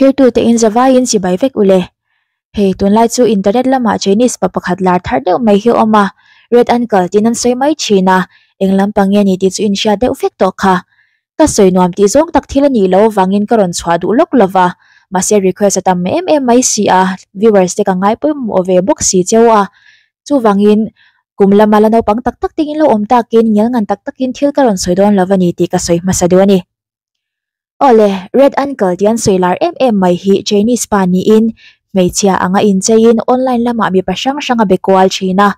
Thirtute in zavaiin chibai vek ule. Hei tunlai chu internet lamah Chinese pa pakhat lar thar deuh mai hi a awm a, Red Uncle tiin an sawi mai thin a, eng lampang nge ni tih chu in hriat deuh vek tawh kha. Ka sawi nuam tih zawng tak thil a nih loh avangin ka rawn chhuah duh lawk lova, mahse request a tam em em mai si a, viewers te ka ngai pawimawh ve bawk si cheu a, chuvangin kum lama la naupang tak tak te in lo awm takin ngial ngan tak takin thil ka rawn sawi dawn lova ni tih ka sawi hmasa duh a ni. Awle, Red Uncle tih an sawi lar em em mai hi Chinese pa niin hmeichhia anga incheiin online lamah mipa hrang hrang a be kual thin a.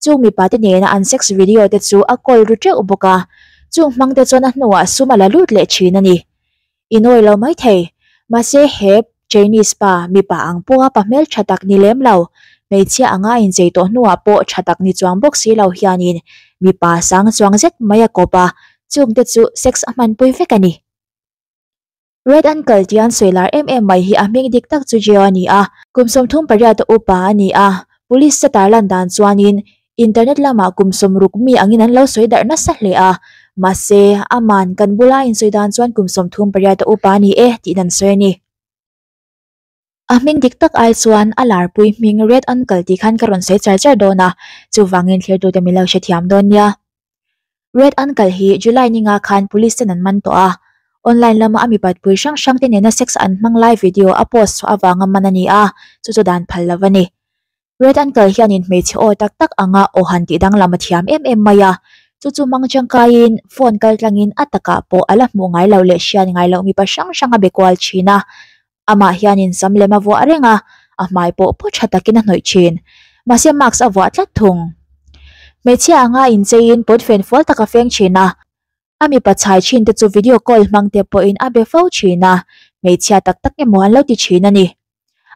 Chung mipa te nena an sex video te chu a kawl ru teuh bawk a, chung hmang te chuan a hnuah sum a la lut leh thin a ni. I nawi lo mai thei. Mahse he Chinese pa mipa ang pawha pa hmel tha tak ni lem lo, hmeichhia anga inchei tawh hnuah pawh tha tak ni chuang bawk si lo hianin mipa sang chuang zet mai a kawp a, Chungte chu sex a hmanpui vek a ni. Red Uncle tia an sawi lar em em mai hi a hming dik tak chu Jeo a ni a, kum 38 a upa a ni a, police te tarlan dan chuanin internet lamah kum 60 mi angin an lo sawi darh nasa hle a, mahse aman kan bula insawi dan chuan kum 38 a upa a ni e tiin an sawi a ni. A hming dik tak ai chuan a larpui hming Red Uncle tih khan ka rawn sawi char char dawn a, chuvangin thlirtute min lo hrethiam dawn nia. Red Uncle hi July ninga khan police ten an man tawh a, online lama a mipatpui hrang hrang te nena sex an hmang lai video a post chhuah avanga man a ni a, chu chu dan phal lo a ni. Red Uncle hianin hmeichhe aw tak tak anga aw han tih danglam a thiam em em mai a, chu chu hmang tangkaiin phone kal tlangin a takah pawh a la hmuh ngai loh leh hriat ngai loh mipa hrang hrang a be kual thin a. Amah hianin sam lem a vuah reng a, a hmai pawh pawh tha takin a hnawih thin. Mahse mask a vuah tlat thung. Hmeichhia anga incheiin pawnfen fual tak a feng thin a, a mipa chhai thin te chu video call hmang te pawhin a be fo thin a, hmeichhia tak tak emaw an lo ti thin a ni.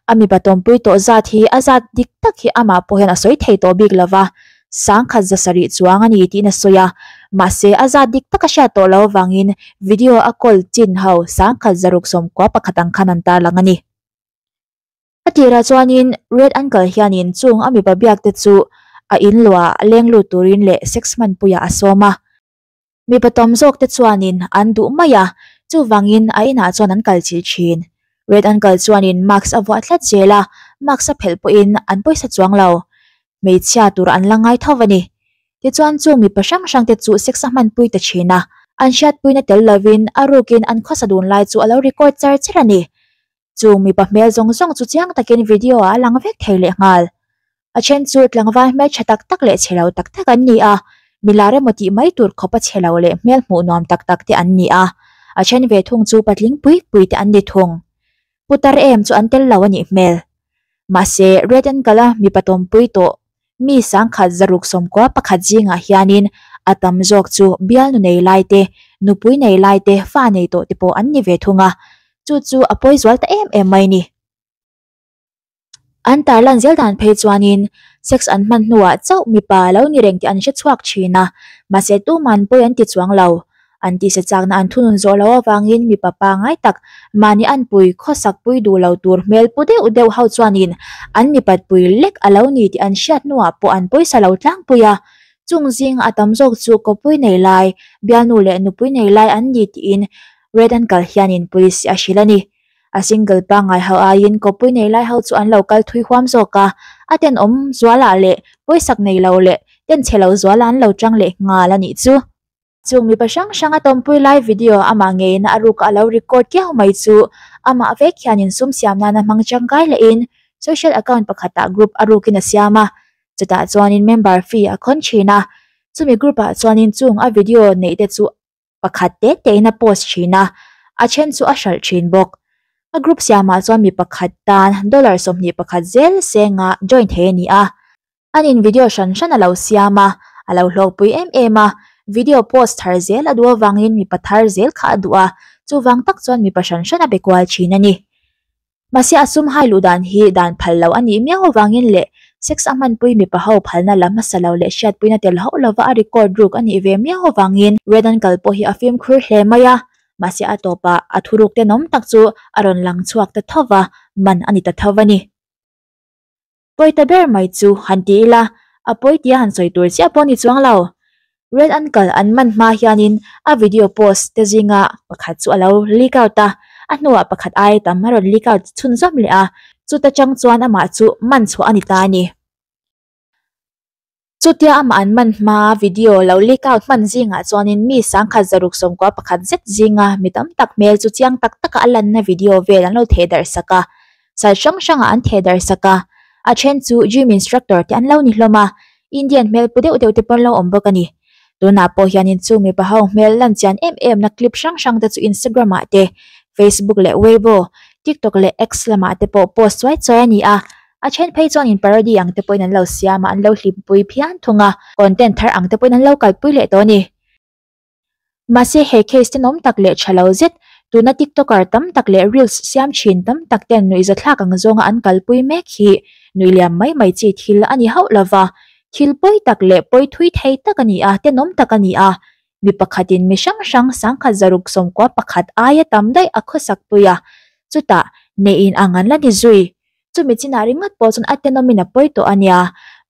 A mipa tawmpui tawh zat hi a zat dik tak hi amah pawh hian a sawi thei tawh bik lova, sangkhat za sarih chuang a ni tiin a sawi a, mahse a zat dik tak a hriat tawh loh avangin video a call chin ho sangkhat zaruk sawmkua pakhat ang khan an tarlang a ni. A tirah chuanin Red Uncle hianin chung a mipa biak te chu a in luah leng lut turin leh sex hmanpuiah a sawm a. Mipa tam zawk te chuanin an duh mai a, chuvangin a inah chuan an kal chilh thin. Red Uncle chuanin mask a vuah tlat zel a, mask a phelh pawhin an pawisa chuang lo. Hmeichhia tur an la ngai tho a ni. Tichuan chung mipa hrang hrang te chu sex a hmanpui ta thin a, an hriatpuina tel lovin a rukin an khawsa dun lai chu a lo record char char a ni. Chung mipa hmel zawng zawng chu chiang takin video ah a lang vek thei leh nghal. A then chu tlangval hmel tha tak tak leh chhe lo tak tak an ni a, milar emaw tih mai tur khawpa chhe lo leh hmel hmuh nuam tak tak te an ni a, a then ve thung chu patling pui pui te an ni thung. Putar em chu an tel lo a nih hmel. Mahse, Red and Kala mipa tawmpui tawh mi sangkhat zaruk sawmkua pakhat zingah hianin a tam zawk chu bialnu nei lai te, nupui nei lai te, fa nei tawh te pawh an ni ve thung a, chu chu a pawi zual ta em em mai ni. An tarlan zel dan phei chuanin sex an hman hnuah chauh mipa lo ni reng tih an hre chhuak thin a, mahse tuman pawi an ti chuang lo. An tihse chakna an thunun zawh loh avangin mipa pangngai tak mahni anpui khawsak pui duh lo tur hmel pu deuh deuh ho chuanin an mipat pui lek a lo ni tih an hriat hnuah pawh an pawisa lo tlangpui a. Chung zinga a tam zawk chu kawpui nei lai, bialnu leh nupui nei lai an ni tiin Red Uncle hianin police a hrilh a ni. A single pangngai ho aiin kawpui nei lai ho chu an lo kal thui huam zawk a, a tenawm zualah leh pawisak nei lo leh tenchhe lo zualah an lo tang leh nghal a nih chu. Chung mipa hrang hrang a tawmpui lai video amah ngeiin a ruk a lo record kiau mai chu amah vek hian insum siam nana hmang tangkai lehin social account pakhatah group a rukin a siam a, chutah chuanin member fee a khawn thin a, chumi group ah chuanin chung a video neih te chu pakhat te tein a post thin a, a then chu a hralh thin bawk. A group siamah chuan mi pakhat tan dollar 21 zel senga join thei a ni a. An in video hran hran a lo siam a, a lo hlawkpui em em a, video post thar zel a duh avangin mipa thar zel kha a duh a, chuvang tak chuan mipa hran hran a be kual thin a ni. Mahse a sum hai luh dan hi dan phal lo a nih miau avangin leh sex a hmanpui mipa ho phalna la hmasa lo leh hriatpuina tel hauh lova a record ruk a nih ve miau avangin Red Uncle pawh hi a fimkhur hle mai a, mahse a tawpah a thuruk tenawm tak chu a rawn lang chhuak ta tho va, man a ni ta tho a ni. Pawi ta ber mai chu han ti ila, a pawi tia han sawi tur chiah pawh ni chuang lo. Red Uncle an man hma hianin a video post te zinga pakhat chu a lo leak out a. A hnuah pakhat aia tam a rawn leak out chhunzawm leh a, chuta tang chuan amah chu man chhuah a ni ta a ni. Chutia amah an man hma video lo leak out hman zingah chuanin mi sangkhat zaruk sawmkua pakhat zet zinga mi tam tak hmel chu chiang tak taka a lanna video vel an lo theh darh sak a, sal hrang hrangah an theh darh sak a, a then chu gym instructor te an lo ni hlawm a, Indian hmel pu deuh deuh te pawh an lo awm bawk a ni. Tunah pawh hianin chu mipa ho hmel lan chian em em na clip hrang hrang te chu Instagram ah te, Facebook leh Weibo, TikTok leh X lamah te pawh post chuai chuai a ni a, a then phei chuanin parody ang te pawhin an lo siam a, an lo hlimpui phian thung a, content thar ang te pawhin an lo kalpui leh tawh a ni. Mahse he case tenawm tak leh tha lo zet, tuna tiktoker tam tak leh reels siam thin tam tak ten nuihzathlak ang zawnga an kalpui mek hi nuih liam mai mai chi thil a ni hauh lova, thil pawi tak leh pawi thui thei tak a ni a, tenawm tak a ni a. Mi pakhatin mi hrang hrang sangkhat zaruk sawmkua pakhat aia tam daih a khawsak pui a, chutah neih in ang an la ni zui. Chumi chinah ringawt pawh chuan a tenawmin a pawi tawh a nia.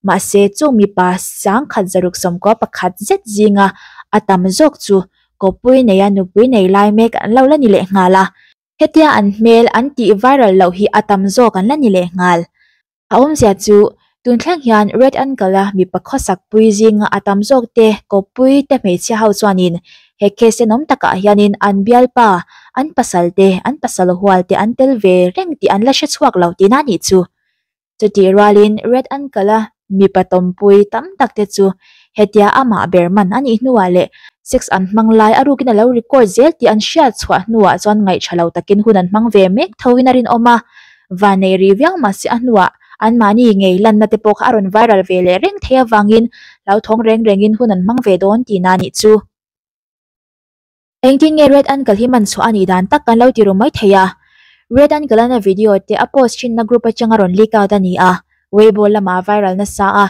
Mahse, chung mipa sangkhat zaruk sawmkua pakhat zet zinga a tam zawk chu kawppui neia nupui nei lai mek an lo la ni leh nghal a. Hetia an hmel an tih viral loh hi a tam zawk an la ni leh nghal. A awmzia chu tun thleng hian Red Uncle-a mipa khawsak pui zinga a tam zawk te kawppui te hmeichhia ho chuanin he case tenawm takah hianin an bialpa, an pasal te, an pasal hual te an tel ve reng tih an la hre chhuak lo tihna a nih chu. Chutih rualin Red Uncle-a mipa tawmpui tam tak te chu hetia amah ber man a nih hnuah leh sex an hmang lai a rukin a lo record zel tih an hriat chhuah hnuah chuan ngaihṭha lo takin hun an hmang ve mek thoin a rinawm a, Vanei ri viau mahse a hnuah anmahni ngei lanna te pawh kha a rawn viral ve leh reng thei avangin hlauthawng reng rengin hun an hmang ve dawn tihna a nih chu. Engtin nge Red Uncle hi man chhuah a nih dan tak kan lo ti ru mai thei a. Red Uncle an a video te a post thinna group atanga rawn leak out a ni a, Weibo lamah a viral nasa a.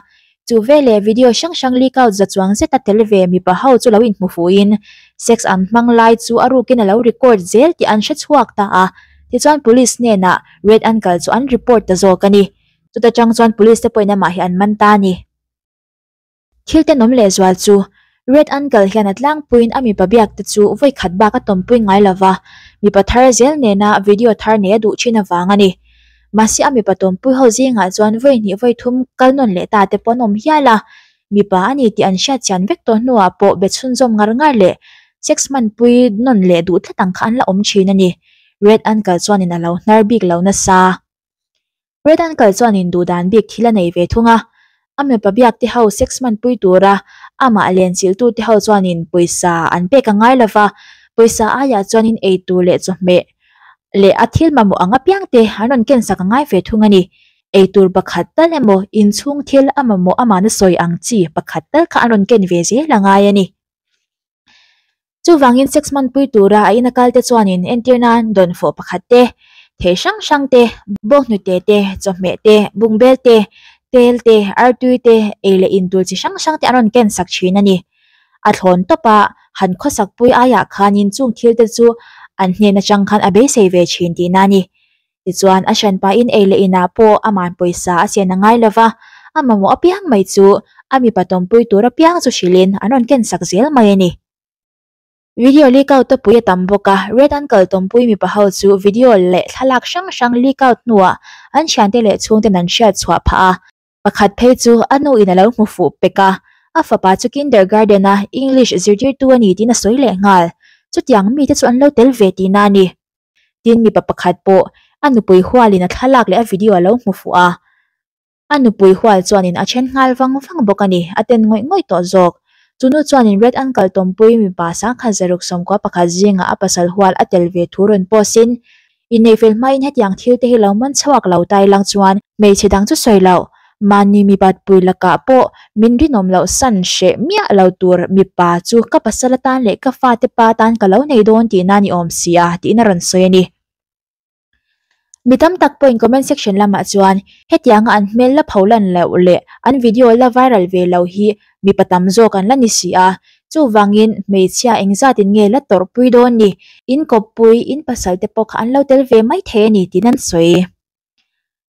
Chu veleh video hrang hrang leak out za chuang zeta tel ve mipa ho chu lo inhmu fuhin sex an hmang lai chu a rukin a lo record zel tih an hre chhuak ta a, tichuan police hnenah Red Uncle chu an report ta zawk a ni. Chuta tang chuan police te pawhin amah hi an man ta a ni. Thil tenawm lehzual chu Red Uncle hian a tlangpuiin a mipa biak te chu vawi khat bak a tawmpui ngai lova, mipa thar zel nena video thar nei a duh thin avang a ni. Mahse a mipa tawmpui ho zingah chuan vawi hnih vawi thum kal nawn leh ta te pawh an awm hial a, mipa a ni tih an hriat chian vek tawh hnuah pawh be chhunzawm ngar ngar leh sex hmanpui nawn leh duh tlat ang kha an la awm thin a ni. Red Uncle chuanin a lo hnar bik lo nasa. Red Uncle chuanin duhdan bik thil a nei ve thung a, a mipa biak te ho sex hmanpui tura amah lenchilh tu te ho chuanin pawisa an pek a ngai lova, pawisa aiah chuanin eitur leh chawhmeh leh a thil mamawh ang apiang te an rawn ken sak a ngai ve thung a ni. Eitur pakhat tal emaw inchhung thil a mamawh amahna sawi ang chi pakhat tal kha an rawn ken ve zel a ngai a ni. Chuvangin sex hmanpui tura a ina kalte chuanin entir nan dawnfawh pakhat te, thei hrang hrang te, bawnghnute te, chawhmeh te, bungbel te, tel te, artui te, ei leh in tur chi hrang hrang te an rawn ken sak thin a ni. A thlawn tawpa han khawsakpui aiah khanin chung thil te chu an hnen atang khan a beisei ve thin tihna a ni. Tichuan, a hranpain ei leh inah pawh aman pawisa a chen a ngai lova, a mamawh apiang mai chu a mipa tawmpui tur apiang chu hrilhin an rawn ken sak zel mai a ni. Video leak out a pui a tam bawk a, Red Uncle tawmpui mipa ho chu video leh thlalak hrang hrang leak out hnuah an thiante leh chhungten an hriat chhuah phah a. Pakhat phei chu a nu in a lo hmu fuh pek a, a fapa chu kindergarten a English zirtirtu a ni tiin a sawi leh nghal. Chutiang mite chu an lo tel ve tihna a ni. Tin mipa pakhat pawh a nupui hualin a thlalak leh a video a lo hmu fuh a. A nupui hual chuanin a then nghal vang vang bawk a ni, a ten ngawih ngawih tawh zawk. Chu nu chuanin Red Uncle tawmpui mipa sangkhat zaruk sawmkua pakhat zingah a pasal hual a tel ve thu rawn post in, Inneih fel hmain hetiang thil te hi lo man chhuak lo tai lang chuan hmeichhe dang chu sawi loh, mahni mipat pui lakah pawh min rinawm loh san hreh miah lo tur mipa chu ka pasal atan leh ka fate pa atan ka lo nei dawn tihna ni awm si a tiin a rawn sawi a ni. Mi tam tak pawhin comment section lamah chuan hetianga an hmel la pho lan loh leh an video la viral ve lo hi mipa tam zawk an la ni si a, chuvangin hmeichhia engzatin nge la tawrhpui dawn ni, in kawppui, in pasal te pawh kha an lo tel ve mai thei a ni tiin an sawi.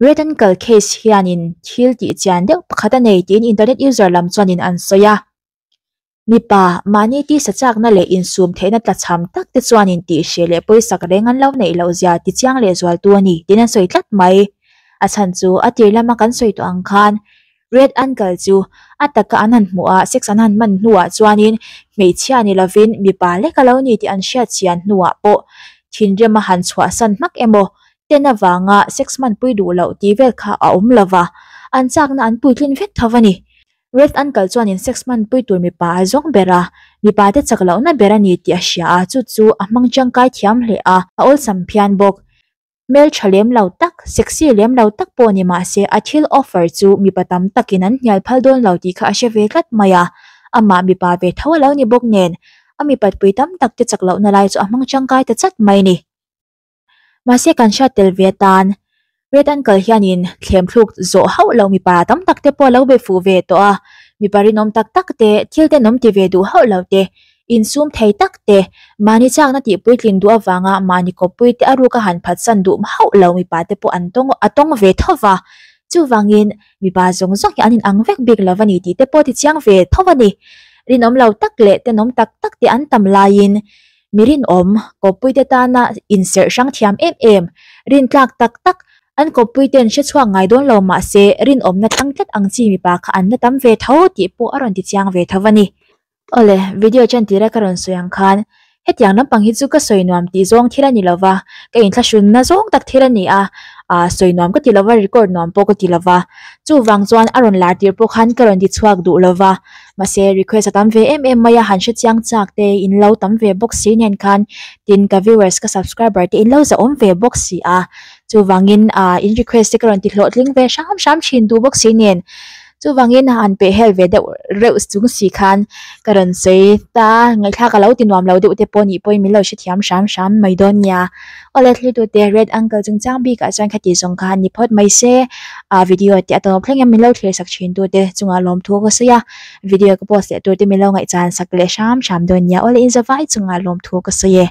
Red Uncle case hianin thil tih chian deuh pakhat a nei tiin internet user lam chuanin an sawi a. Mipa, mahni tisa chakna leh insum theihna tlachham tak te chuanin tihhreh leh pawisak reng an lo neih loh zia tichiang leh zualtu a ni tiin an sawi tlat mai. A chhan chu a tir lama kan sawi tawh ang khan Red Uncle chu a taka an han hmuh a, sex an han hman hnuah chuanin hmeichhia ni lovin mipa lek a lo ni tih an hriat chian hnuah pawh thinrim a han chhuahsan hmak emaw ten avanga sex hmanpui duh loh tih vel kha a awm lova, an chakna an puitlin vek tho a ni. Red Uncle chuanin sex hmanpui tur mipa a zawng ber a, mipa te chak lohna ber a ni tih a hria a, chu chu a hmang tangkai thiam hle a, a awlsam phian bawk. Hmel tha lem lo tak, sexy lem lo tak pawh ni mah se a thil offer chu mipa tam takin an hnial phal dawn lo tih kha a hre ve tlat mai a, amah mipa ve tho a lo ni bawk nen, a mipatpui tam tak te chak lohna lai chu a hmang tangkai ta chat mai ni. Mahse kan hriat tel ve atan Red Uncle hianin thlem thluk zawh hauh lo mipa tam tak te pawh a lo be fuh ve tawh a, mipa rinawm tak tak te, thil tenawm ti ve duh hauh lo te, insum thei tak te, mahni chakna tih puitlin duh avanga mahni kawppui te a ruk a han phatsan duh hauh lo mipa te pawh an tawng a tawng ve tho va. Chuvangin mipa zawng zawng hi an inang vek bik lo a ni tih te pawh ti chiang ve tho a ni. Rinawm lo tak leh tenawm tak tak te an tam laiin Mi rinawm, kawppuite tana inserh hrang thiam em em, rintlak tak tak, an kawppuite'n hre chhuak ngai dawn lo mah se rinawmna thlang tlat ang chi mipa kha an la tam ve tho tih pawh a rawn ti chiang ve tho a ni. Awle, video chantira ka rawn sawi ang khan hetiang lampang hi chu ka sawi nuam tih zawng thil a ni lo va, ka inthlahrunna zawng tak thil a ni a, ah sawi nuam ka ti lo va, record nuam pawh ka ti lo va, chuvang chuan a rawn lar tir pawh khan ka rawn ti chhuak duh lo va. Mahse request a tam ve em em mai a, han hre chiang chak te in lo tam ve bawk si nen khan tin ka viewers ka subscriber te in lo zahawm ve bawk si a, chuvangin ah in request te ka rawn ti hlawhtling ve hram hram thin duh bawk si nen chuvangin han peh hel ve deuh reuh chung si khan ka rawn sawi ta ngaihthlak a lo ti nuam lo deuh te pawh nih pawhin min lo hrethiam hram hram mai dawn nia. Awle thlitute Red Uncle chungchang bikah chuan khati zawng kha ni phawt mai se, a video te a tawp thleng em min lo thlir sak thin tute chungah lawmthu ka sawi a, video ka post leh tur te min lo ngaihchan sak leh hram hram dawn nia awle inzavai chungah lawmthu ka sawi e.